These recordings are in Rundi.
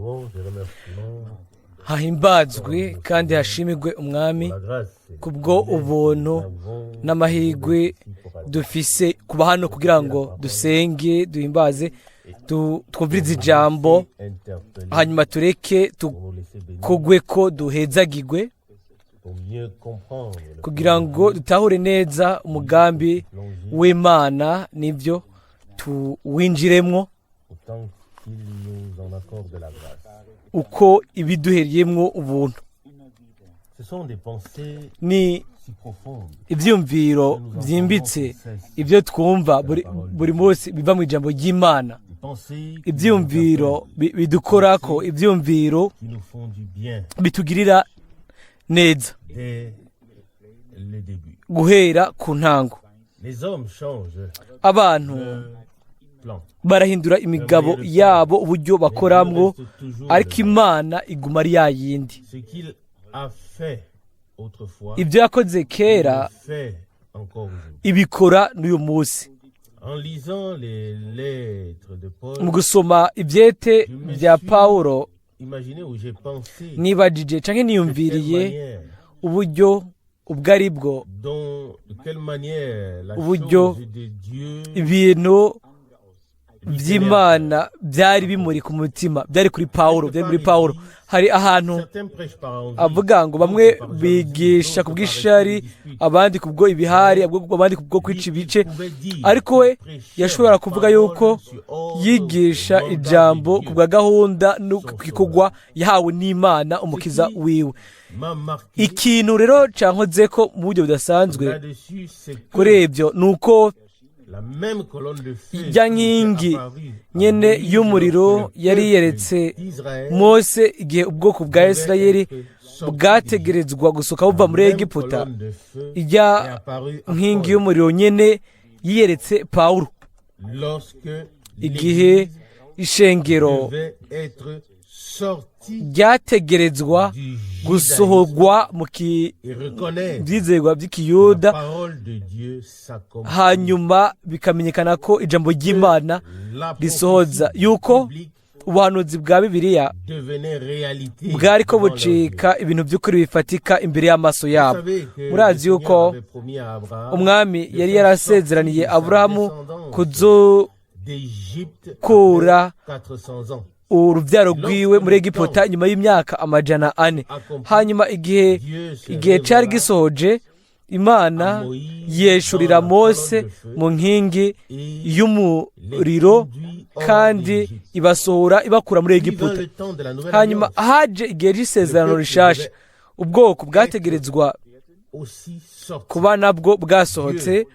Louange et remerciement Hahimbazwe kandi hashimirwe Umwami pour la grâce et le kubwo privilège que ubuntu nous avons n'amahirwe ici pour adorer dufise kuba hano kugira ngo dusenge, duhimbaze, twumvirize ijambo, interpeller hanyuma tureke pour nous laisser bénir, tukugwe ko duhezagirwe pour mieux comprendre le kugira ngo dutahure neza umugambi plonger w'Imana n'ibyo tuwinjiremwo autant qu'il nous en accorde la grâce. Uko ibiduhereyemwo ubuntu. Ce sont des pensées Ni si profondes ibyiyumviro byimbitse, ibyo twumva buri munsi biva mu ijambo ry'Imana, des pensées qui nous ibyiyumviro interpellent, bidukorako, ibyiyumviro qui nous font du bien bitugirira neza dès le début. Guhera ku ntango. Les hommes changent Abantu de plan. barahindura imigabo yabo, uburyo bakoramwo, Mais Dieu reste toujours ariko le même. Imana iguma ari ya yindi. Ce qu'il a fait autrefois, Ibyo yakoze il kera, le fait encore aujourd'hui. ibikora n'uyu munsi. En lisant les lettres de Paul, Mu gusoma ibyete bya Pawulo, imaginez où j'ai pensé nibajije canke de quelle niyumviriye manière, uburyo ubwo ari bwo, de quelle manière la uburyo chose de Dieu ibintu by'Imana byari bimuri ku mutima, byari kuri Pawulo, byari muri Pawulo. Hari ahantu Certains prêchent par envie, avuga ngo bamwe bigisha ku bw'ishari, abandi kubwo ibihari, abandi kubwo kwica ibice, ariko we yashobora kuvuga yuko yigisha ijambo ku bwa gahunda no ku gikorwa yahawe n'Imana Umukiza wiwe. M'a marqué Ikintu rero cankoze ko mu buryo budasanzwe là-dessus, c'est que kuri ibyo ni uko la même colonne de feu ijya nkingi nyene y'umuriro yari yeretse Mose igihe ubwoko bwa Isirayeli bwategerezwa gusohoka buva muri Egiputa, ijya nkingi y'umuriro nyene yiyeretse Pawulo igihe ishengero ryategerezwa gusohorwa mu byizerwa by'ikiyuda, hanyuma bikamenyekana ko ijambo ry'Imana risohoza, yuko ubuhanuzi bwa Bibiliya bwari ko bucika ibintu by'ukuri bifatika imbere y'amaso yabo. Murazi yuko Umwami yari yarasezeraniye Aburahamu kuzokura urubyaro rwiwe muri Egiputa nyuma y'imyaka 400. Hanyuma igihe cyari gisohoje, Imana yeshurira Mose mu nkingi y'umuriro kandi ibasohora ibakura muri Egiputa. Hanyuma haje igihe cy'isezerano rishasha, ubwoko bwategerezwa kuba nabwo bwasohotse.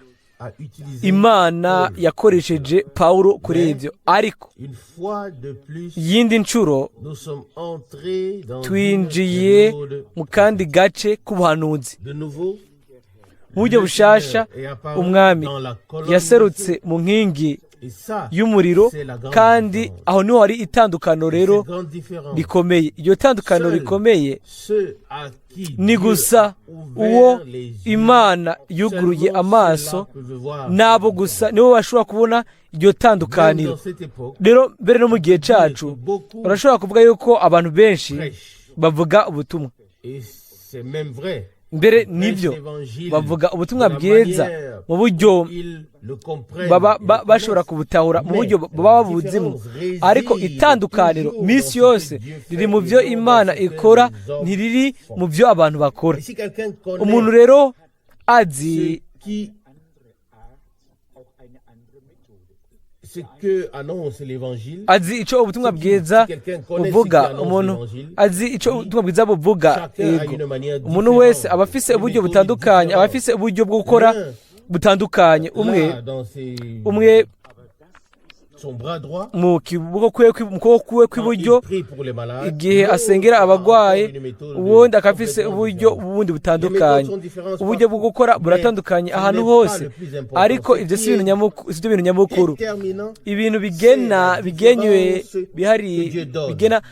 Imana yakoresheje Pawulo kuri ibyo, ariko iyindi nshuro twinjiye mu kandi gace k'ubuhanuzi. Mu buryo bushasha, Umwami yaserutse mu nkingi y'umuriro, kandi aho niho hari itandukaniro rero rikomeye. Iryo tandukaniro rikomeye ni gusa uwo Imana yuguruye amaso, n'abo gusa nibo bashobora kubona iryo tandukaniro. Rero mbere no mu gihe cyacu, urashobora kuvuga yuko abantu benshi bavuga ubutumwa. Mbere nibyo, bavuga ubutumwa bwiza mu buryo baba bashobora kubutahura, mu buryo baba babuzimo, ariko itandukaniro minsi yose riri mu byo Imana ikora, ntiriri mu byo abantu bakora. Umuntu rero azi icyo ubutumwa bwiza buvuga, umuntu azi icyo ubutumwa bwiza buvuga. Yego, umuntu wese aba afise uburyo butandukanye, aba afise uburyo bwo gukora butandukanye. Umwe mu kuboko kwiwe kw'iburyo igihe asengera abarwayi, ubundi akaba afise uburyo bundi butandukanye. Uburyo bwo gukora buratandukanye ahantu hose, ariko ibyo si ibintu nyamukuru. Ibintu bigena, bigenywe, bihari bigena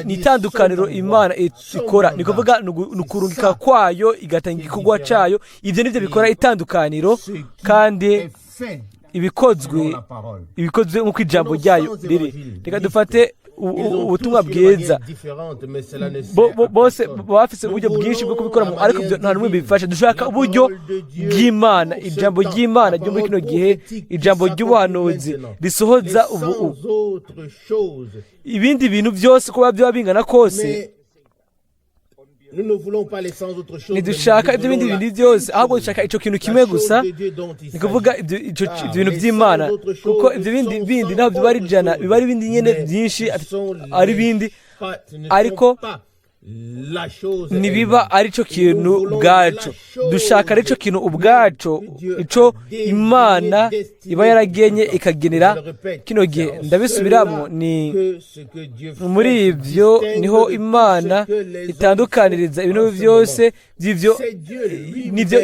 ni itandukaniro Imana ikora, ni kuvuga ni ukurungika kwayo igatanga igikorwa cyayo. Ibyo nibyo bikora itandukaniro, kandi ibikozwe nk'uko ijambo ryayo riri. Reka dufate ubutumwa bwiza. Bose bafise uburyo bwinshi bwo kubikoramo, ariko nta n'umwe bifasha. Dushaka uburyo bw'Imana, ijambo ry'Imana ryo muri kino gihe, ijambo ry'ubuhanuzi risohoza ubu. Ibindi bintu byose uko biba bingana kose, ntidushaka ibyo bindi bintu byose, ahubwo dushaka icyo kintu kimwe gusa, ni kuvuga ibyo bintu by'Imana, kuko ibyo bindi bindi ntabwo biba ari ijana, biba ari ibindi nyine byinshi, ari bindi, ariko ntibiba ari cyo kintu ubwacu. Dushaka ari cyo kintu ubwacu, icyo Imana iba yaragenye ikagenera kino gihe. Ndabisubiramo, ni muri ibyo niho Imana itandukaniriza ibintu byose by'ibyo, nibyo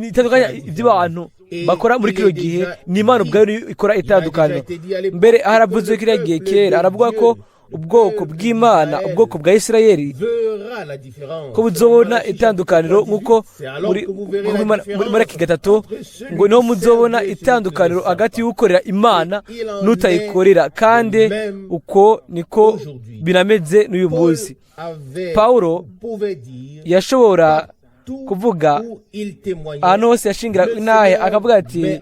itandukanya iby'abantu bakora muri kino gihe. Ni Imana ubwayo ikora itandukaniro. Mbere haravuzwe kiriya gihe kera, aravuga ko ubwoko bw'Imana, ubwoko bwa Isirayeli, ko buzobona itandukaniro, nk'uko muri Maraki 3 ngo niho muzobona itandukaniro hagati y'ukorera Imana n'utayikorera, kandi uko niko binameze n'uyu munsi. Pawulo yashobora kuvuga ahantu hose yashingira intahe, akavuga ati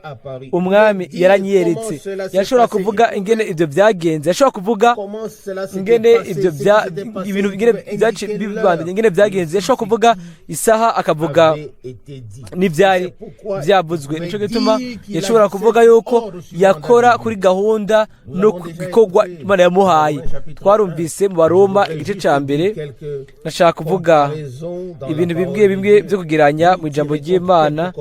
umwami yaranyiyeretse. Yashobora kuvuga ingene ibyo byagenze, yashobora kuvuga ingene ibyo ibintu bibandanye, ingene byagenze, yashobora kuvuga isaha, akavuga n'ibyari byavuzwe. Nicyo gituma yashobora kuvuga yuko yakora kuri gahunda no gikorwa Imana yamuhaye. Twarumvise mu Baroma igice cya mbere. Nashaka kuvuga ibintu bimwe bimwe byo kugereranya mu ijambo ry'Imana.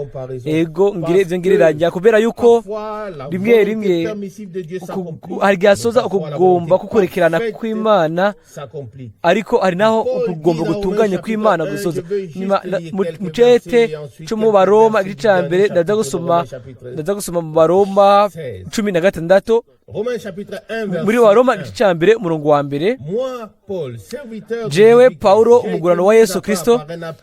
Ego, ngire ibyo ngereranya, kubera yuko rimwe rimwe hari igihe hasoza ukugomba kukurekerana kw'Imana, ariko hari naho ukugomba gutunganye kw'Imana gusoza. Mu cete cyo mu Baroma igice cya mbere, ndaza gusoma mu Baroma 16. Muri Baroma igice cya mbere, umurongo wa mbere: jewe Pawulo, umugurano wa Yesu Kristo,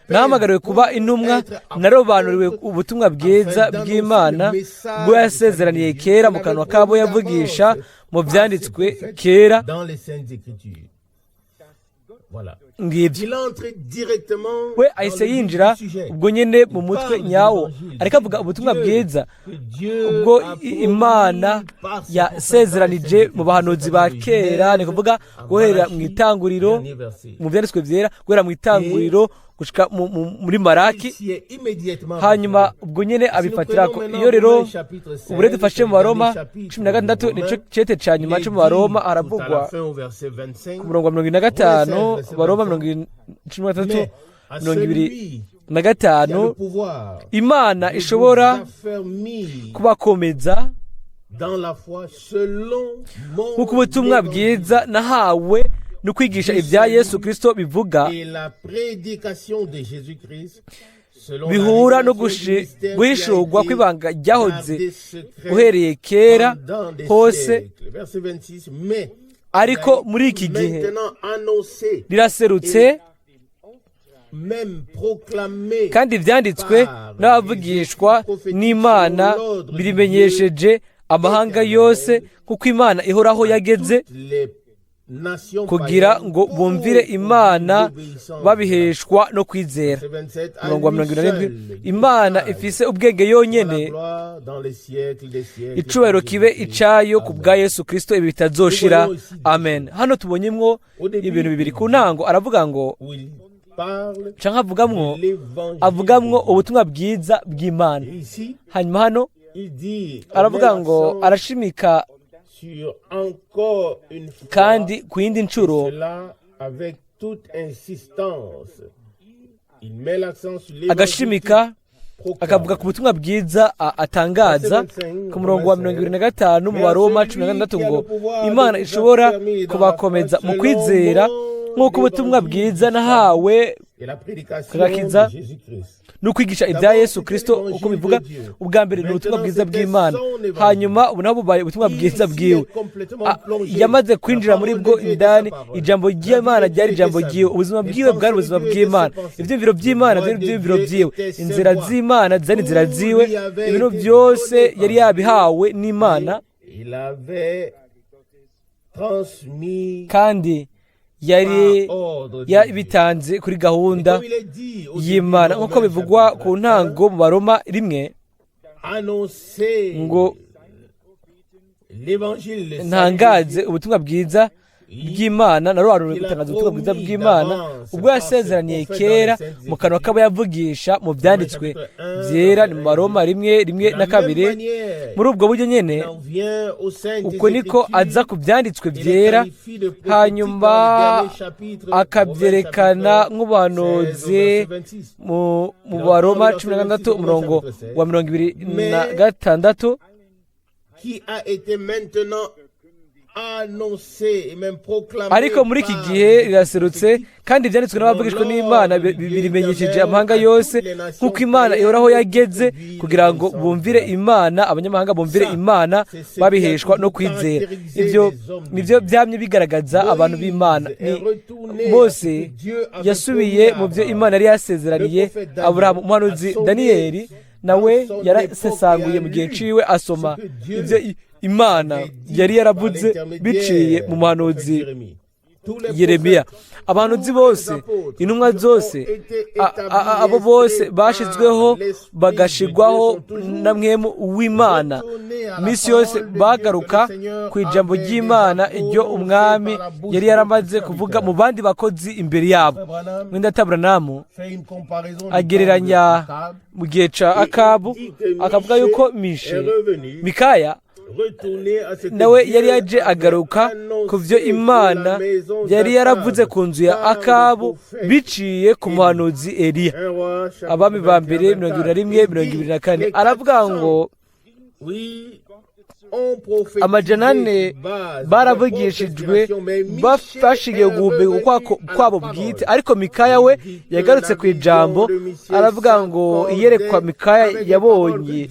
nahamagariwe kuba intumwa, narobanuriwe ubutumwa bwiza bw'Imana bwo yasezeraniye kera mu kanwa kabo yavugisha mu byanditswe kera. Ngibyo we ahise yinjira ubwo nyine mu mutwe nyawo, ariko avuga ubutumwa bwiza ubwo Imana yasezeranije mu bahanuzi ba kera, ni kuvuga guhera mu itanguriro mu byanditswe byera, guhera mu itanguriro gushika muri Maraki. Hanyuma ubwo nyine abifatira ko. Iyo rero ubure dufashe mu Baroma 16, nico cete ca nyuma cyo mu Baroma, haravugwa ku murongo wa 75, Baroma 16 25, Imana ishobora kubakomeza nk'uko ubutumwa bwiza nahawe no kwigisha ibya Yesu Kristo bivuga, bihura no guhishurwa kw'ibanga ryahoze uhereye kera hose, ariko muri iki gihe riraserutse, kandi ibyanditswe n'abavugishwa n'Imana birimenyesheje amahanga yose, kuko Imana ihoraho yageze kugira ngo bumvire Imana babiheshwa no kwizera. Umurongo wa 77: Imana ifise ubwenge yonyene, icubahiro kibe icayo ku bwa Yesu Kristo ibi bitazoshira. Amen. Hano tubonyemwo ibintu bibiri. Ku ntango aravuga ngo, canke avugamwo ubutumwa bwiza bw'Imana. Hanyuma hano aravuga ngo arashimika kandi ku yindi nshuro, agashimika akavuga ku butumwa bwiza atangaza. Ku murongo wa 25 mu Baroma 16 ngo Imana ishobora kubakomeza mu kwizera nk'uko ubutumwa bwiza nahawe kagakiza no kwigisha ibya Yesu Kristo uko bivuga. Ubwa mbere ni ubutumwa bwiza bw'Imana, hanyuma ubu nabwo bubaye ubutumwa bwiza bwiwe. Yamaze kwinjira muri bwo indani. Ijambo ry'Imana ryari ijambo ryiwe, ubuzima bwiwe bwari ubuzima bw'Imana, ibyumviro by'Imana byari ibyumviro byiwe, inzira z'Imana zari inzira ziwe, ibintu byose yari yabihawe n'Imana. Kandi yari yabitanze kuri gahunda y'Imana, nk'uko bivugwa ku ntango mu Baroma 1 ngo ntangaze ubutumwa bwiza bw'Imana, narobanuriwe gutangaza ubutumwa bwiza bw'Imana, ubwo yasezeraniye kera mu kanwa k'abo yavugisha mu byanditswe byera. Ni mu Baroma 1:1 na 2. Muri ubwo buryo nyene uko niko aza ku byanditswe byera, hanyuma akabyerekana nk'ubuhanuzi mu Baroma 16 umurongo wa 26. Ariko muri iki gihe riraserutse, kandi ibyanditswe n'abavugishwa n'Imana birimenyesheje amahanga yose, nk'uko Imana ihoraho yageze, kugira ngo bumvire Imana, abanyamahanga bumvire Imana babiheshwa no kwizera. Ibyo nibyo byamye bigaragaza abantu b'Imana. Ni Mose yasubiye mu byo Imana yari yasezeraniye Aburahamu. Umuhanuzi Daniyeli nawe yarasesanguye mu gihe ciwe, asoma ibyo Imana yari yaravuze biciye mu muhanuzi Yeremiya. Abahanuzi bose, intumwa zose, abo bose bashizweho bagashigwaho na mwemu w'Imana, misi yose bagaruka ku ijambo ry'Imana iryo umwami yari yaramaze kuvuga mu bandi bakozi imbere yabo. Mwenda Aburahamu agereranya mu gihe ca Akabu, akavuga yuko Mikaya nawe yari yaje agaruka ku byo Imana yari yaravuze ku nzu ya Akabu biciye ku muhanuzi Eliya. Abami ba mbere 21:24. Aravuga ngo 400 baravugishijwe bafashiye guhumeka kwabo bwite, ariko Mikaya we yagarutse ku ijambo. Aravuga ngo iyerekwa Mikaya yabonye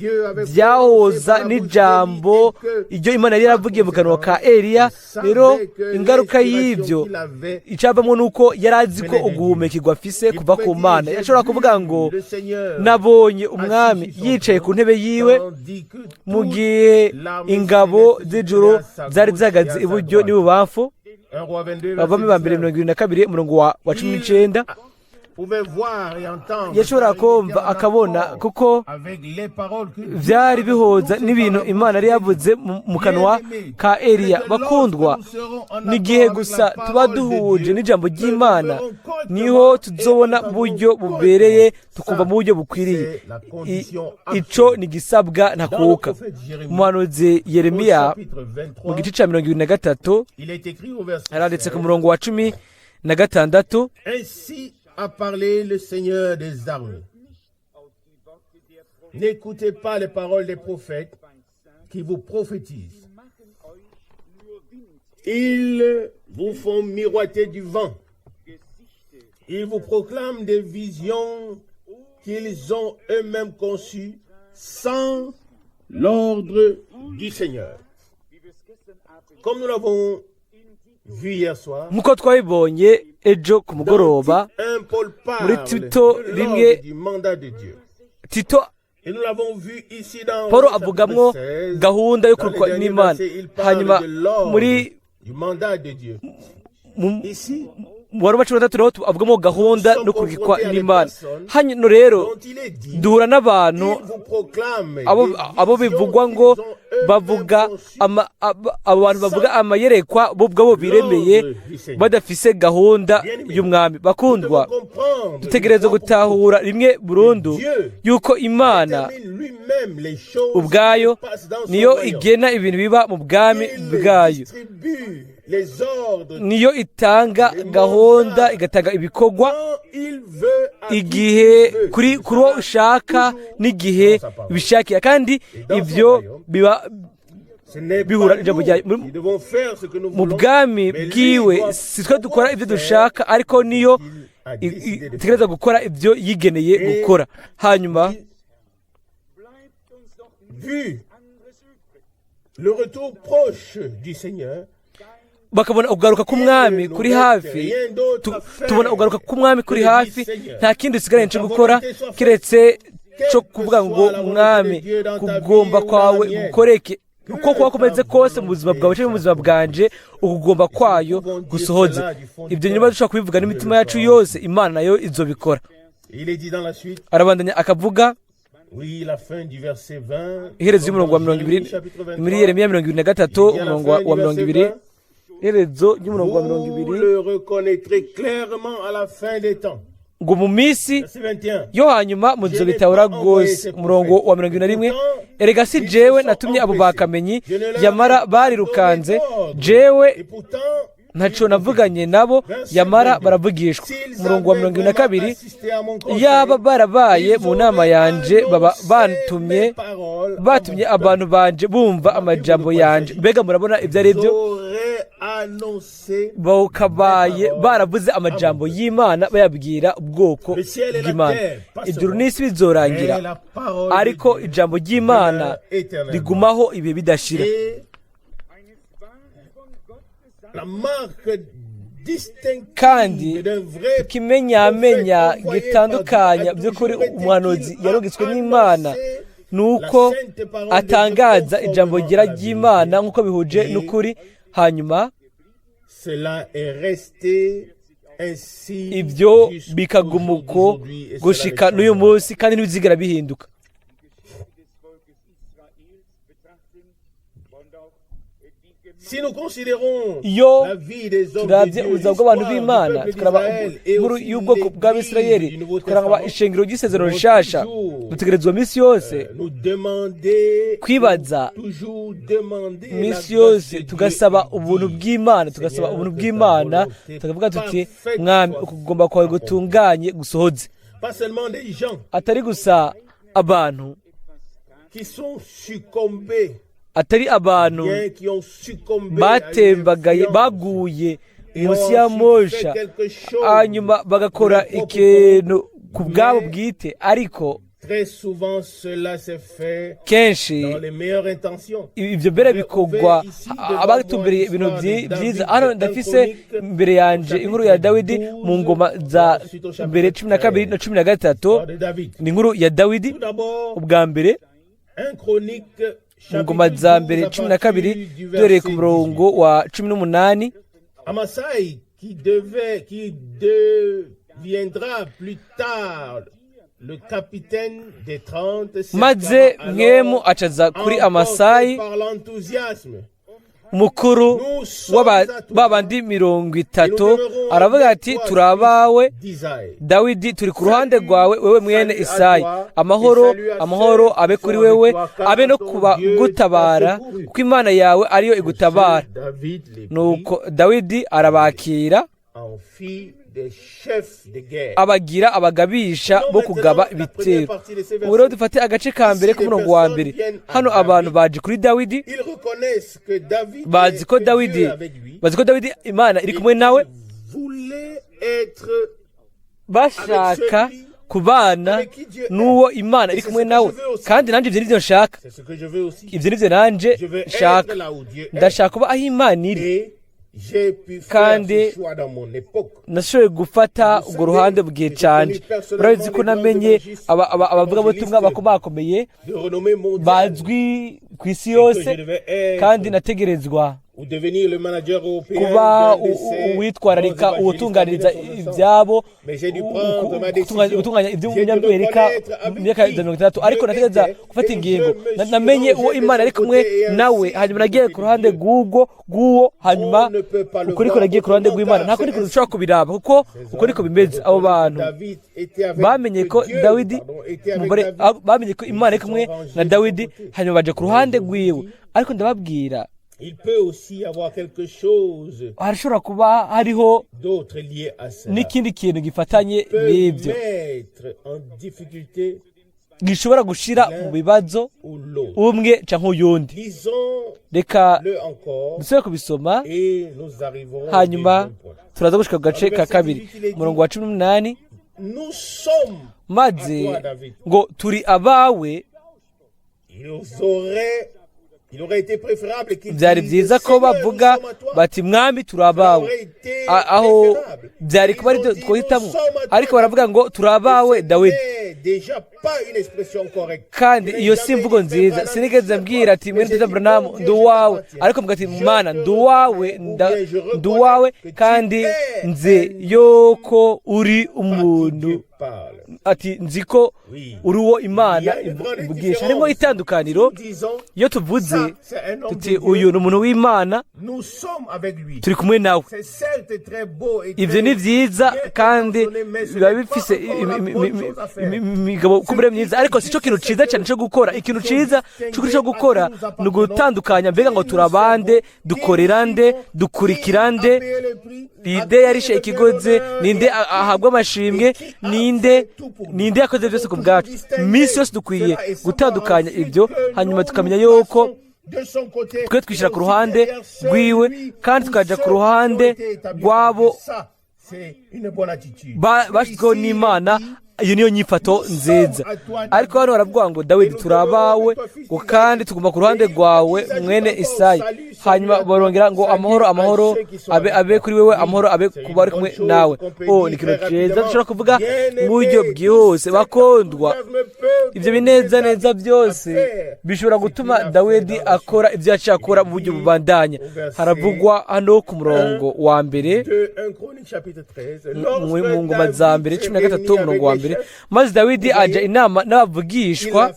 byahoza n'ijambo iryo Imana yari yaravugiye mu kanwa ka Eliya. Rero ingaruka y'ibyo icavamwo nuko yari azi ko uguhumekirwa afise kuva ku Mana. Yashobora kuvuga ngo nabonye umwami yicaye ku ntebe yiwe, mu gihe ingabo z'ijuru zari zihagaze iburyo n'ibubamfu. Abami ba mbere 22 umurongo wa 19. Yashobora kumva akabona, kuko byari bihoza n'ibintu Imana yari yavuze mu kanwa ka Eliya. Bakundwa, n'igihe gusa tuba duhuje n'ijambo ry'Imana niho tuzobona buryo bubereye, tukumva mu buryo bukwiriye. Ico ni gisabwa ntakuka. Umuhanuzi Yeremiya mu gice ca 23 aranditse ku murongo wa 16: a parlé le Seigneur des armées. N'écoutez pas les paroles des prophètes qui vous prophétisent. Ils vous font miroiter du vent. Ils vous proclament des visions qu'ils ont eux-mêmes conçues sans l'ordre du Seigneur. Comme nous l'avons vu hier soir, nk'uko twabibonye ejo ku mugoroba, muri Tito 1, Tito Paul avugamwo gahunda yo kurukwa n'Imana. Hanyuma muri Baroma 13 avugamo gahunda no kurukwa n'Imana. Hano rero duhura n'abantu abo bivugwa ngo bavuga abo bantu bavuga amayerekwa bo ubwabo biremeye badafise gahunda y'umwami. Bakundwa, dutegereza gutahura rimwe burundu yuko Imana ubwayo niyo igena ibintu biba mu bwami bwayo, niyo itanga gahunda, igatanga ibikorwa igihe kuri uwo ushaka n'igihe ubishakira, kandi ibyo biba bihura ijambo ryayo. Mu bwami bwiwe si twe dukora ibyo dushaka, ariko niyo itegereza gukora ibyo yigeneye gukora. Hanyuma bakabona ugaruka k'umwami kuri hafi, tubona ugaruka k'umwami kuri hafi, nta kindi usigaranye cyo gukora kiretse cyo kuvuga ngo mwami, kugomba kwawe gukoreke. Uko kuba kumeze kose mu buzima bwawe cyangwa mu buzima bwanje, ukugomba kwayo gusohoze. Ibyo niba dushobora kubivuga n'imitima yacu yose, Imana nayo izobikora. Il est dit dans la suite, Arabandanya akavuga, oui, la fin du verset 20. iherezo y'umurongo wa 20, muri Yeremiya 23, umurongo wa 20, iherezo ry'umurongo wa mirongo Vous ibiri, le reconnaîtrez clairement à la fin des temps. Ngo mu minsi Verset 21. yo hanyuma muzobitahura rwose. Umurongo wa 21: Erega si jewe natumye abo bakamenyi, yamara barirukanze, jewe Et pourtant, ntaco navuganye nabo, yamara baravugishwa. Umurongo wa 22: Yaba barabaye mu nama yanje, baba batumye abantu banje bumva amajambo yanje. Mbega murabona ibyo ari byo? Auraient annoncé Bakabaye baravuze amajambo y'Imana, bayabwira ubwoko bw'Imana. Ijuru n'isi bizorangira, ariko ijambo ry'Imana rigumaho ibihe bidashira. Et la marque distinctive Kandi d'un vrai ikimenyamenya gitandukanya by'ukuri umuhanuzi yarungitswe n'Imana ni uko atangaza ijambo ryera ry'Imana nk'uko bihuje n'ukuri. Hanyuma cela est resté ainsi ibyo bikaguma uko gushika n'uyu munsi, kandi ntibizigera bihinduka. Des Volkes Israels betrachten und auch die Si nous considérons Iyo la vie des hommes de turabye Dieu, ubuzima bw'abantu l'histoire du b'Imana, peuple tukaraba d'Israël et inkuru aussi y'ubwoko bw'Abisirayeli, l'Église du Nouveau tukaraba Testament, ishengero ry'isezerano rishasha, dutegerezwa minsi yose nous demander, kwibaza, toujours demander la minsi grâce yose de Dieu tugasaba et ubuntu dire, bw'Imana, tugasaba Seigneur, ubuntu que ta bw'Imana, volonté tukavuga tuti: parfaite Mwami, soit ukugomba kwawe gutunganye gusohoze. Pas seulement des gens Atari gusa abantu qui sont succombés, atari abantu bien qui ont succombé à une batembagaye, influence baguye munsi ya mosha, hanyuma bagakora ikintu ku bwabo bwite, ariko Très souvent, cela s'est fait kenshi dans les meilleures intentions. Ibyo mbere bikorwa abatumbereye ibintu byiza. Hano ndafise imbere yanje inkuru ya Dawidi mu Ngoma za Mbere 12 na 13. Histoire de David. Ni inkuru ya Dawidi. Tout d'abord, Ubwa mbere, 1 Chronique, mu Ngoma za Mbere 12, duhereye ku murongo wa 18. Amasai, qui deviendra plus tard le capitaine des 30, Maze Mpwemu acaza kuri Amasayi, par l'enthousiasme. umukuru w'abandi 30, aravuga ati: "Turi abawe, Dawidi, turi ku ruhande rwawe, wewe mwene Isayi. Amahoro, amahoro abe kuri wewe, abe no kubagutabara, kuko Imana yawe ariyo igutabara." David les prit Nuko Dawidi arabakira, en fit des chefs de guerre. abagira abagabisha bo kugaba ibitero. Ubu rero dufate agace ka mbere k'umurongo wa mbere. Hano abantu baje kuri Dawidi. Ils reconnaissent que David Bazi ko est, que Dawidi Dieu est avec lui. bazi ko Dawidi Imana iri kumwe nawe. Voulait être Bashaka kubana n'uwo Imana iri kumwe nawe, kandi nanjye ibyo nibyo nshaka. C'est ce que je veux aussi. Ibyo nibyo nanjye Je veux nshaka. être là où Dieu est. Ndashaka kuba aho Imana iri. Et j'ai pu faire Kandi ce choix dans mon époque. nashoboye gufata urwo ruhande mu gihe canje. Murabizi ko namenye abavugabutumwa bakomakomeye De renommée mondiale. bazwi ku isi Et que yose, je devais être kandi nategerezwa ou devenir le manager européen kuba d'un de ces uwitwararika, grands évangélistes uwutunganiriza en 1960. ibyabo, Mais j'ai dû prendre ma décision. gutunganya J'ai dû iby'umunyamerika reconnaître avec mu myaka qui ya 60, ariko Dieu nategereza était, gufata et ingingo. je me suis Namenye uwo rangé de Imana son ari kumwe côté et ainsi nawe, hanyuma nagiye ku ruhande Dieu. rw'ubwo rw'uwo, hanyuma On ne peut pas le ukuri ko voir nagiye ku ruhande autrement, rw'Imana. car Nta kundi c'est kuntu dushobora kubiraba, kuko uko niko bimeze. Abo bantu David était avec bamenye que ko Dieu, Dawidi pardon, était avec umugore David. bamenye ko Imana iri kumwe na Dawidi, hanyuma baje ku ruhande rwiwe. Ariko ndababwira, Il peut aussi y avoir quelque chose harashobora kuba hariho d'autre lié à cela. n'ikindi kintu gifatanye Peut n'ibyo, mettre en difficulté gishobora gushira mu bibazo ou l'autre. umwe canke uyundi. Lisons-le Reka encore dusubire kubisoma, et nous arriverons au hanyuma deuxième point. turaza gushika ku gace ka kabiri, umurongo wa 18. Nous sommes Maze ngo: "Turi abawe." Il aurait été préférable qu'ils Byari disent, byiza ko Seigneur, nous bavuga sommes à toi. bati: "Mwami, turi abawe." Aho byari kuba ari twohitamo, ariko baravuga ngo: "Turi abawe, Dawidi." Kandi iyo si imvugo nziza. Sinigeze mbwira ati: "Mwene data Branham, ndi uwawe," ariko mvuga ati: "Mana, ndi uwawe, ndi uwawe, kandi nzi yuko uri umuntu," ati: "Nzi ko uri uwo Imana ivugisha." Harimo itandukaniro iyo tuvuze tuti: "Uyu ni umuntu w'Imana, turi kumwe nawe." Ibyo ni byiza kandi biba bifise imigabo kumure myiza, ariko si cyo kintu cyiza cyane cyo gukora. Ikintu cyiza cyo gukora ni ugutandukanya mbega ngo turabande, dukorera nde, dukurikira nde, ninde yarishe ikigozi, ninde ahabwa amashimwe, ninde yakoze byose ku bwacu. Iminsi yose dukwiye gutandukanya ibyo, hanyuma tukamenya yuko twe twishyira ku ruhande rwiwe kandi tukajya ku ruhande rw'abo bashyizweho n'Imana. Iyo niyo nyifato nziza. Ariko hano baravuga ngo: "Dawidi, turabawe ngo kandi tugomba ku ruhande rwawe, mwene Isayi." Hanyuma barongera ngo: "Amahoro, amahoro abe kuri wewe, amahoro abe ku bari kumwe nawe." Oh, ni ikintu cyiza dushobora kuvuga mu buryo bwihuse. Bakundwa, ibyo binezaneza byose bishobora gutuma Dawidi akora ibyo yaciye akora mu buryo bubandanya. Haravugwa hano ku murongo wa 1 mu Ngoma za Mbere 13, umurongo wa 1: "Maze Dawidi ajya inama n'abavugishwa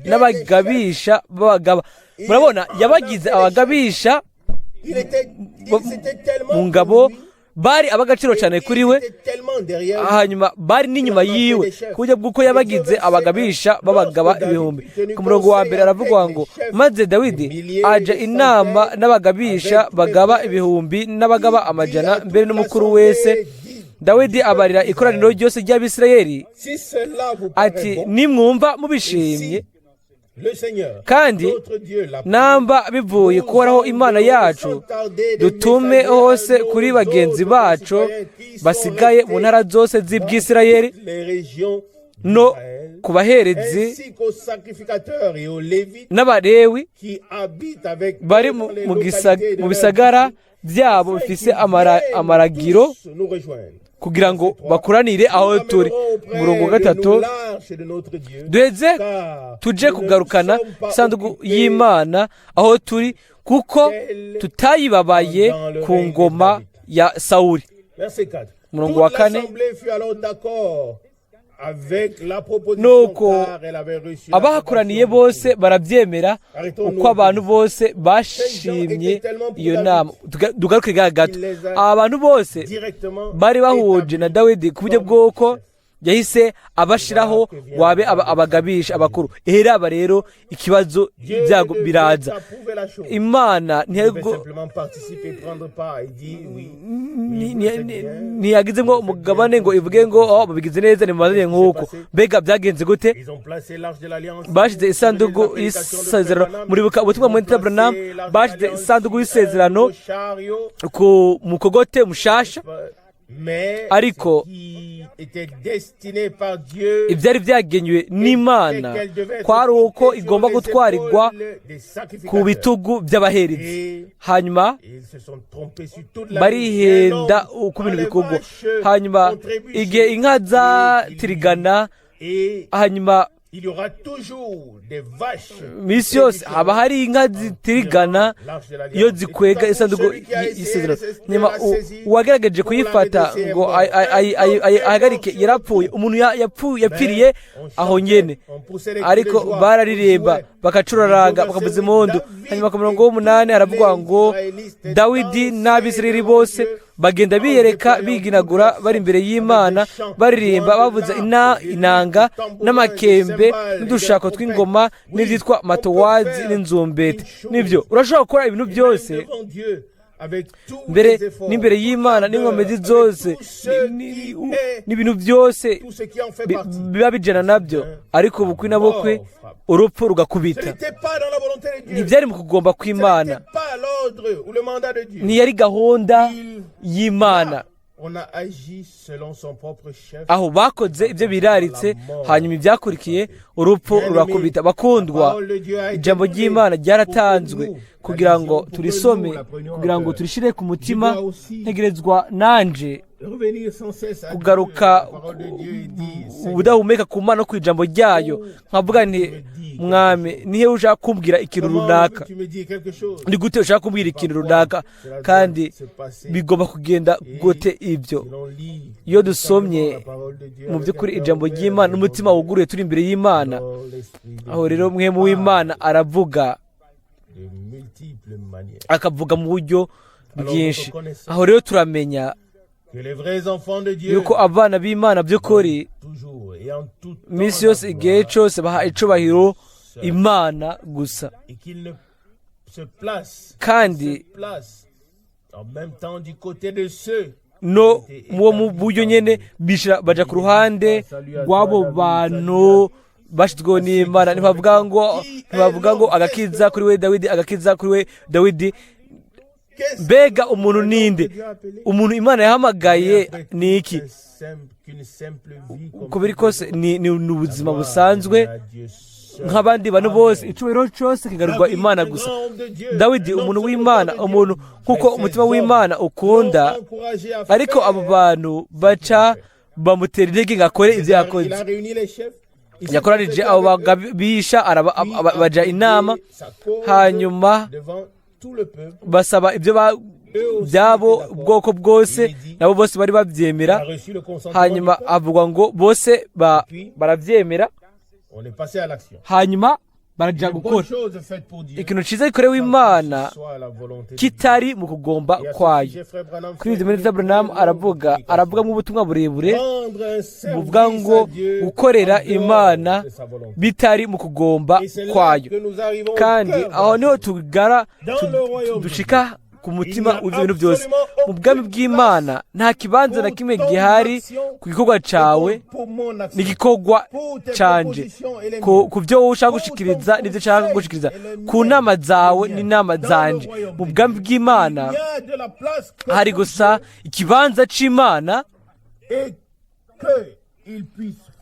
n'abagabisha b'abagaba." Murabona, yabagize abagabisha mu ngabo, bari ab'agaciro cyane kuri we, hanyuma bari n'inyuma yiwe, ku buryo bw'uko yabagize abagabisha b'abagaba ibihumbi. Ku murongo wa 1 aravuga ngo: "Maze Dawidi aja inama n'abagabisha bagaba ibihumbi n'abagaba amajana, mbere n'umukuru wese. Dawidi abarira ikoraniro ryose ry'Abisirayeli ati: 'Nimwumva mubishimye, kandi namba bivuye kuhoraho Imana yacu, dutume hose kuri bagenzi bacu basigaye mu ntara zose z'Ibwisirayeli no ku baherezi n'Abarewi bari mu bisagara byabo bifise amaragiro, kugira ngo bakoranire aho turi.'" Umurongo wa 3: "Duheze tuje kugarukana isanduku y'Imana aho turi, kuko tutayibabaye ku ngoma ya Sawuli." Umurongo wa 4: "Nuko abahakoraniye bose barabyemera, uko abantu bose bashimye iyo nama." Dugaruke gato. Aba bantu bose bari bahuje na Dawidi ku buryo bw'uko yahise abashiraho wabe abagabisha abakuru. Aba rero ikibazo, ibyago biraza. Imana ntiyagizemo umugabane ngo ivuge ngo: "Oh, babigize neza, nimubazanye nk'uko." Mbega byagenze gute? Bashyize isanduku y'isezerano. Muribuka ubutumwa muri Branham? Bashyize isanduku y'isezerano ku mukogote mushasha, ariko ibyari byagenywe n'Imana kwari uko igomba gutwarirwa ku bitugu by'abaherezi. Hanyuma barihenda uko ibintu bikorwa. Hanyuma igihe inka zatirigana, hanyuma minsi yose haba hari inka zitirigana iyo zikwega isanduku y'isezerano. Nyuma uwagerageje kuyifata ngo ahagarike yarapfuye. Umuntu yapfiriye aho nyene. Ariko bararirimba, bakacuraranga, bakavuza impundu. Hanyuma ku murongo w'8 haravuga ngo: "Dawidi n'Abisirayeli bose bagenda biyereka, biginagura, bari imbere y'Imana, baririmba, bavuza inanga n'amakembe n'udushako tw'ingoma n'ibyitwa matowazi n'inzumbete." Nibyo, urashobora gukora ibintu byose mbere n'imbere y'Imana n'inkomezi zose n'ibintu byose biba bijana nabyo, ariko ubukwe na bukwe urupfu rugakubita. Ntibyari mu kugomba kw'Imana, ntiyari gahunda y'Imana. Aho bakoze ibyo biraritse, hanyuma ibyakurikiye urupfu rurakubita. Bakundwa, ijambo ry'Imana ryaratanzwe kugira ngo turisome, kugira ngo turishire ku mutima. Ntegerezwa nanje Kugaruka ubudahumeka ku Mana no ku ijambo ryayo, nkavuga nti: "Mwami, nihe ushaka kumbwira ikintu runaka? Ni gute ushaka kumbwira ikintu runaka? Kandi bigomba kugenda gute ibyo?" Iyo dusomye mu by'ukuri ijambo ry'Imana n'umutima wuguruye, turi imbere y'Imana, aho rero Mpwemu w'Imana aravuga, akavuga mu buryo bwinshi. Aho rero turamenya yuko abana b'Imana by'ukuri iminsi yose, igihe cyose, baha icubahiro Imana gusa, kandi no muwo mu buryo nyene bishira baja ku ruhande rw'abo bantu bashyizweho n'Imana. Ntibavuga ngo "Agakiza kuri we Dawidi, agakiza kuri we Dawidi." Mbega umuntu ninde? Umuntu Imana yahamagaye ni iki? Uko biri kose ni ubuzima busanzwe nk'abandi bantu bose. Icyubahiro cyose kigarurwa Imana gusa. Dawidi, umuntu w'Imana, umuntu nk'uko umutima w'Imana ukunda, ariko abo bantu baca bamutera intege ngo akore ibyo yakoze. Yakoranije abo bagabisha, baja inama, hanyuma basaba ibyo byabo ubwoko bwose, nabo bose bari babyemera. Hanyuma havugwa ngo bose barabyemera, hanyuma baraja gukora ikintu cyiza gikorewe Imana kitari mu kugomba kwayo. Kuri ibyo, muri Branham aravuga nk'ubutumwa burebure buvuga ngo gukorera Imana bitari mu kugomba kwayo. Kandi aho niho tugara dushika ku mutima w'ibyo bintu byose. Mu bwami bw'Imana nta kibanza na kimwe gihari ku gikorwa cyawe n'igikorwa canje, ku byo wowe ushaka gushikiriza n'ibyo ushaka gushikiriza, ku nama zawe n'inama zanje. Mu bwami bw'Imana hari gusa ikibanza c'Imana,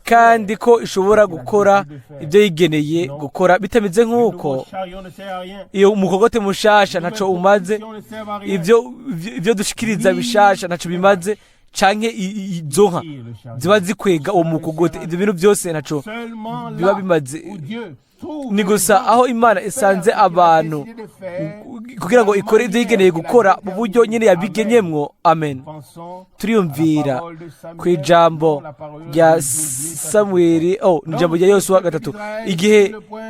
kandi ko ishobora gukora ibyo yigeneye gukora, bitameze nk'uko iyo umukogote mushasha ntaco umaze, ibyo dushikiriza bishasha ntaco bimaze, canke izo nka ziba zikwega uwo mukogote, ibyo bintu byose ntaco biba bimaze. Ni gusa aho Imana isanze abantu kugira ngo ikore ibyo yigeneye gukora mu buryo nyine yabigenyemwo. Amen. Turiyumvira ku ijambo rya Samweli, oh, ni ijambo rya Yosuwa 3,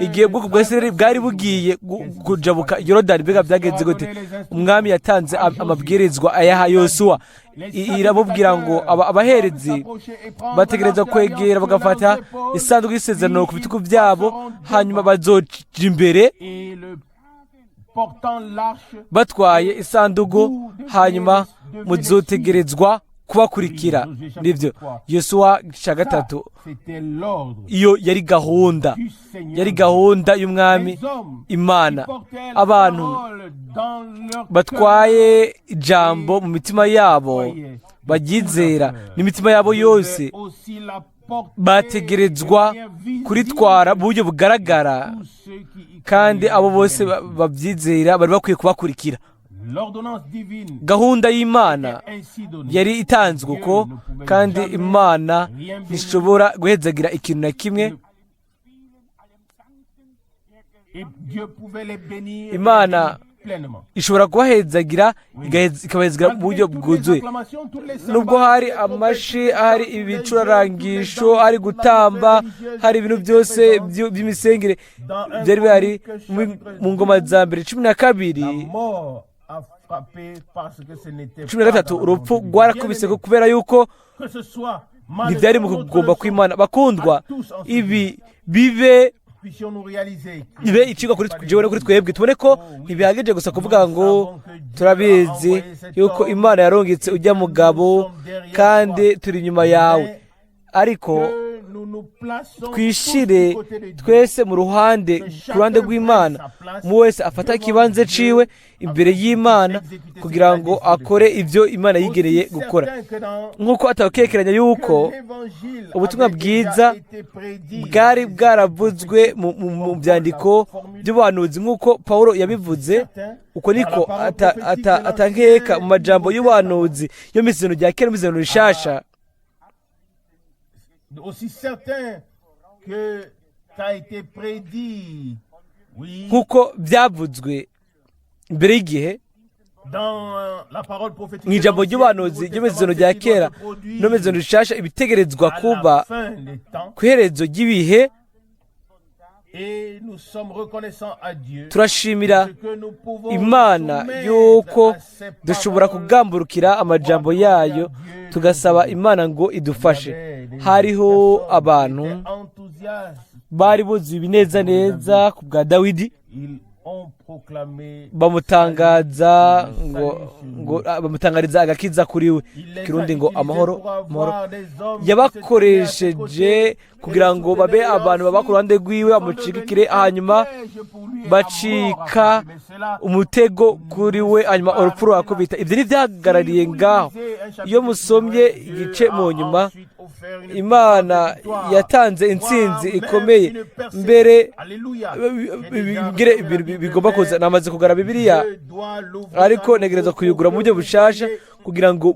igihe ubwoko bwa Isirayeli bwari bugiye kujabuka Yorodani. Mbega byagenze gute? Umwami yatanze amabwirizwa, ayaha Yosuwa, iramubwira ngo abaherezi bategereza kwegera bagafata isanduku y'isezerano ku bitugu byabo, hanyuma bazoja imbere batwaye isanduku, hanyuma muzotegerezwa kubakurikira. Nibyo, Yosuwa cya 3. Iyo yari gahunda, yari gahunda y'Umwami Imana. Abantu batwaye ijambo mu mitima yabo, baryizera n'imitima yabo yose, bategerezwa kuritwara mu buryo bugaragara, kandi abo bose babyizera bari bakwiye kubakurikira. Gahunda y'Imana yari itanzwe uko, kandi Imana ntishobora guhezagira ikintu na kimwe. Imana ishobora kubahezagira, ikabahezagira mu buryo bwuzuye. Nubwo hari amashi, hari ibicurarangisho, hari gutamba, hari ibintu byose by'imisengere byari bihari mu Ngoma za Mbere 12, 13, urupfu rwarakubise kubera yuko ntibyari mu kugomba kw'Imana. Bakundwa, ibi bibe icigwa kuri jewe no kuri twebwe, tubone ko ntibihagije gusa kuvuga ngo turabizi yuko Imana yarungitse ujya mugabo kandi turi inyuma yawe, ariko Twishire twese mu ruhande, ku ruhande rw'Imana, umwe wese afata ikibanza ciwe imbere y'Imana kugira ngo akore ibyo Imana yigereye gukora. Nk'uko atakekeranya yuko ubutumwa bwiza bwari bwaravuzwe mu byandiko by'ubuhanuzi, nk'uko Paulo yabivuze, uko niko atankeka mu majambo y'ubuhanuzi yo mu Isezerano rya kera, mu Isezerano rishasha. Aussi certain que ça a été prédit, oui, nk'uko byavuzwe mbere y'igihe dans la parole prophétique mu ijambo ry'ubuhanuzi ryo mu Isezerano rya kera no mu Isezerano rishasha, ibitegerezwa à la kuba fin des temps. ku iherezo ry'ibihe. Et nous sommes reconnaissants à Dieu Turashimira ce que nous pouvons Imana soumettre yuko à ses dushobora paroles. kugamburukira amajambo yayo, tugasaba Imana ngo idufashe. Hariho abantu Enthousiastes, bari buzuye ibinezaneza ku bwa Dawidi, ils ont proclamé bamutangaza ngo bamutangariza agakiza kuri we. Kirundi ngo amahoro, amahoro. Yabakoresheje kugira ngo babe abantu baba ku ruhande rwiwe, bamucikikire, hanyuma bacika umutego kuri we, hanyuma urupfu rurakubita. Ibyo ntibyahagarariye ngaho. Iyo musomye igice mu nyuma, Imana yatanze intsinzi ikomeye mbere bigire ibintu bigomba kuza. Namaze kugura Bibiliya, ariko ntegereza kuyigura mu buryo bushasha kugira ngo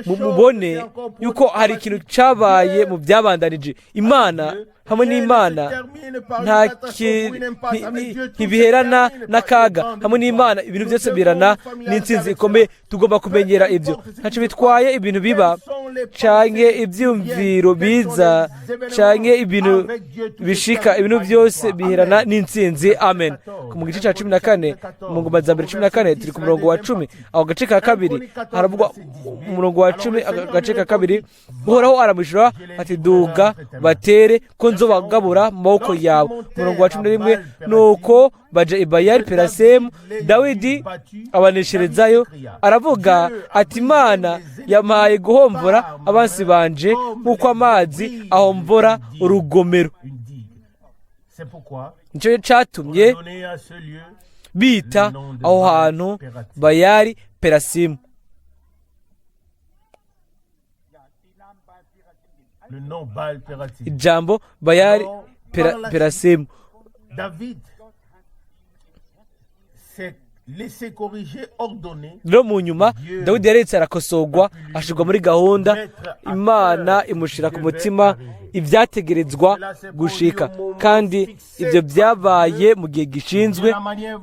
mubone yuko hari ikintu cyabaye mu byabandanije. Imana, hamwe n'Imana nta ntibiherana n'akaga. Hamwe n'Imana ibintu byose biherana n'intsinzi ikomeye. Tugomba kumenyera ibyo. Ntacyo bitwaye ibintu biba canke ibyumviro biza canke ibintu bishika, ibintu byose biherana n'intsinzi. Amen. Mu gice cya 14, mu Ngoma za Mbere 14, turi ku murongo wa 10, aho gace ka kabiri haravugwa. Umurongo wa 10, agace ka kabiri: Uhoraho aramwishyura ati: "Duga batere, ko nzobagabura mu maboko yawe." Umurongo wa 11: Nuko baja i Bayali Perasemu, Dawidi abanesherezayo. Aravuga ati: "Imana yampaye guhomvora abansi banje nk'uko amazi ahomvora urugomero." C'est pourquoi Nicyo cyatumye on a donné à ce lieu bita aho hantu Bayali Perasimu. Le nom Baal Pératim. Ijambo Bayali Perasimu. David s'est laissé corriger, ordonner. Rero mu nyuma Dawidi yaretse arakosogwa, ashyirwa muri gahunda. Imana imushyira ku mutima ibyategerezwa gushika, kandi ibyo byabaye mu gihe gishinzwe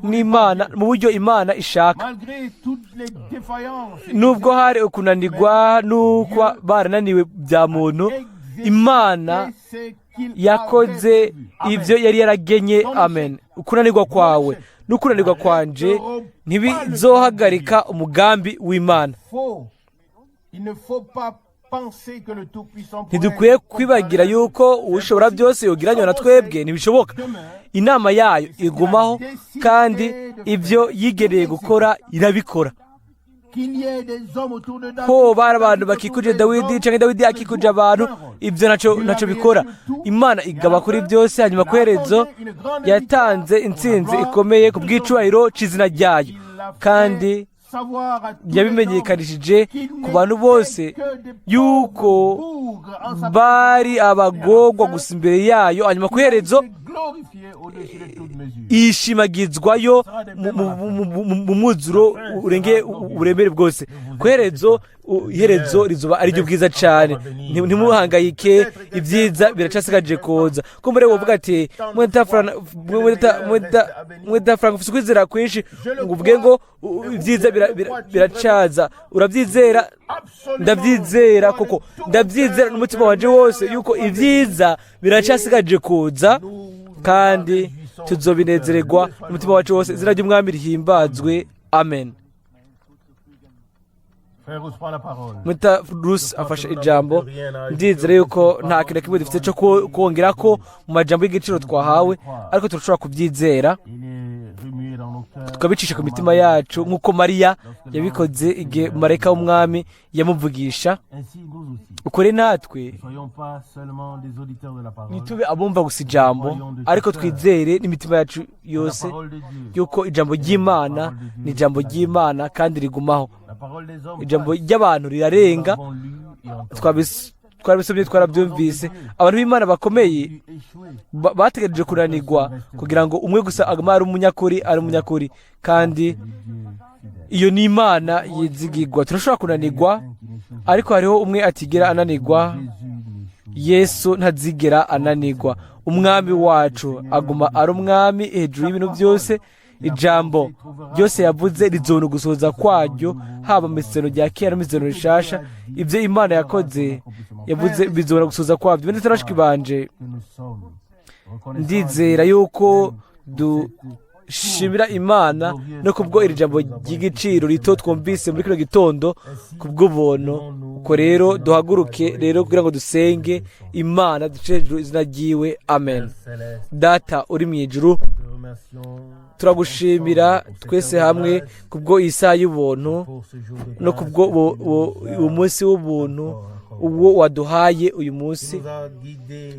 n'Imana, mu buryo Imana ishaka. Malgré toutes les défaillances, Nubwo hari ukunanirwa n'uko barananiwe bya muntu, Imana ce qu'il yakoze avait prévu. Amen. ibyo yari yaragenye. Amen. Ukunanirwa kwawe n'ukunanirwa kwanje ntibizohagarika umugambi w'Imana. Faux. Il ne faut pas penser que le Tout-Puissant pourrait Ntidukwiye kwibagira yuko Ushobora byose yogiranywa na twebwe. Ntibishoboka. Inama yayo igumaho, kandi ibyo yigereye gukora irabikora. Qu'il y ait des hommes autour de David, Hoba hari abantu bakikuje Dawidi cyangwa Dawidi akikuje abantu, ibyo ntacyo bikora. Imana igaba kuri byose, hanyuma ku iherezo yatanze intsinzi ikomeye ku bw'icubahiro c'izina ryayo, Il l'a fait kandi savoir à tous les yabimenyekanishije hommes qu'il ku bantu bose n'était que des yuko pauvres bougres en sa bari abagorwa gusa imbere yayo. Hanyuma ku iherezo présence, glorifié au-dessus de toute mesure. ishimagizwayo mu mwuzuro urengeye uburemere bwose. Ku iherezo, iherezo rizoba ari ryo bwiza cyane. Ntimuhangayike, ibyiza biracasigaje kuza. Ko muri wovuga ati: "Mweta Frank, ufite ukwizera kwinshi ngo uvuge ngo ibyiza biracaza." Urabyizera? Ndabyizera koko, ndabyizera n'umutima wanje wose yuko ibyiza biracasigaje kuza, kandi tuzobinezererwa n'umutima wacu wose. Izina ry'Umwami rihimbazwe. Amen. Frère Rousse prend la parole. Muta Rusi afashe ijambo. Ndizere yuko nta kintu na kimwe dufite cyo kongera ko mu majambo y'igiciro twahawe, ariko turashobora kubyizera. Il est remué dans nos cœurs. Tukabicisha ku mitima yacu nk'uko Mariya yabikoze igihe marayika w'Umwami yamuvugisha. Ukore natwe ntitube abumva gusa ijambo, ariko twizere n'imitima yacu yose yuko ijambo ry'Imana ni ijambo ry'Imana kandi rigumaho. Ijambo ry'abantu rirarenga, twarabisomye, twarabyumvise. Abantu b'Imana bakomeye bategereje kunanirwa kugira ngo umwe gusa agume ari umunyakuri, ari umunyakuri, kandi iyo ni Imana yizigirwa. Turashobora kunanirwa, ariko hariho umwe atigera ananirwa. Yesu ntazigera ananirwa. Umwami wacu aguma ari umwami hejuru y'ibintu byose. Ijambo ryose yavuze rizona ugusohoza kwaryo, haba mu isezerano rya kera no mu isezerano rishasha. Ibyo Imana yakoze, yavuze, bizobona gusohoza kwabyo. Ndetse bashiki banje, ndizera yuko dushimira Imana no kubwo iri jambo ry'igiciro rito twumvise muri kino gitondo kubw'ubuntu. Uko rero duhaguruke rero kugira ngo dusenge Imana, duce hejuru izina ryiwe. Amen. Data uri mu ijuru, turagushimira twese hamwe kubwo iyi saha y'ubuntu no kubwo umunsi w'ubuntu uwo waduhaye uyu munsi.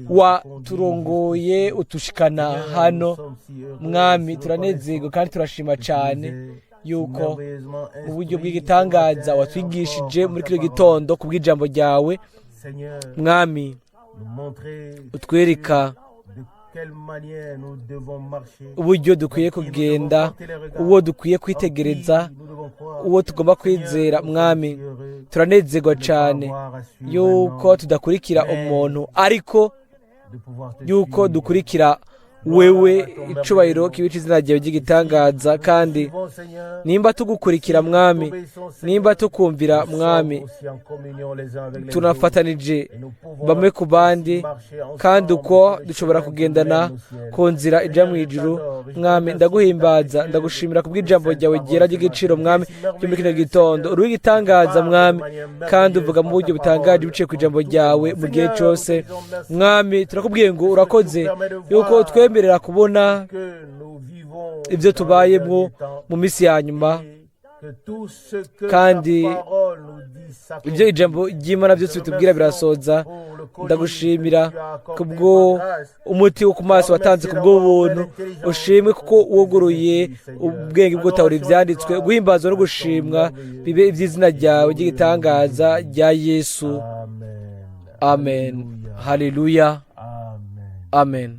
Waturongoye utushikana hano, Mwami. Turanezerwa kandi turashima cyane yuko mu buryo bw'igitangaza watwigishije muri kino gitondo ku bw'ijambo ryawe, Mwami, utwereka uburyo dukwiye kugenda, uwo dukwiye kwitegereza, uwo tugomba kwizera. Mwami, turanezerwa cyane yuko tudakurikira umuntu, ariko yuko dukurikira wewe. Icubahiro kibica izina ryawe ry'igitangaza. Kandi nimba tugukurikira, Mwami, nimba tukumvira, Mwami, tunafatanije bamwe ku bandi, kandi uko dushobora kugendana ku nzira ijya mu ijuru. Mwami, ndaguhimbaza, ndagushimira kubw'ijambo ryawe ryera ry'igiciro, Mwami, ryo muri kino gitondo. Uri igitangaza, Mwami, kandi uvuga mu buryo butangaje biciye ku ijambo ryawe mu gihe cyose. Mwami, turakubwiye ngo urakoze yuko twemerera kubona ibyo tubayemo mu minsi ya nyuma, kandi ibyo ijambo ry'Imana byose bitubwira birasoza. Ndagushimira kubwo umuti wo ku maso watanze kubw'ubuntu. Ushimwe kuko wuguruye ubwenge bw'utahura ibyanditswe. Guhimbazwa no gushimwa bibe iby'izina ryawe ry'igitangaza rya Yesu. Amen. Haleluya. Amen.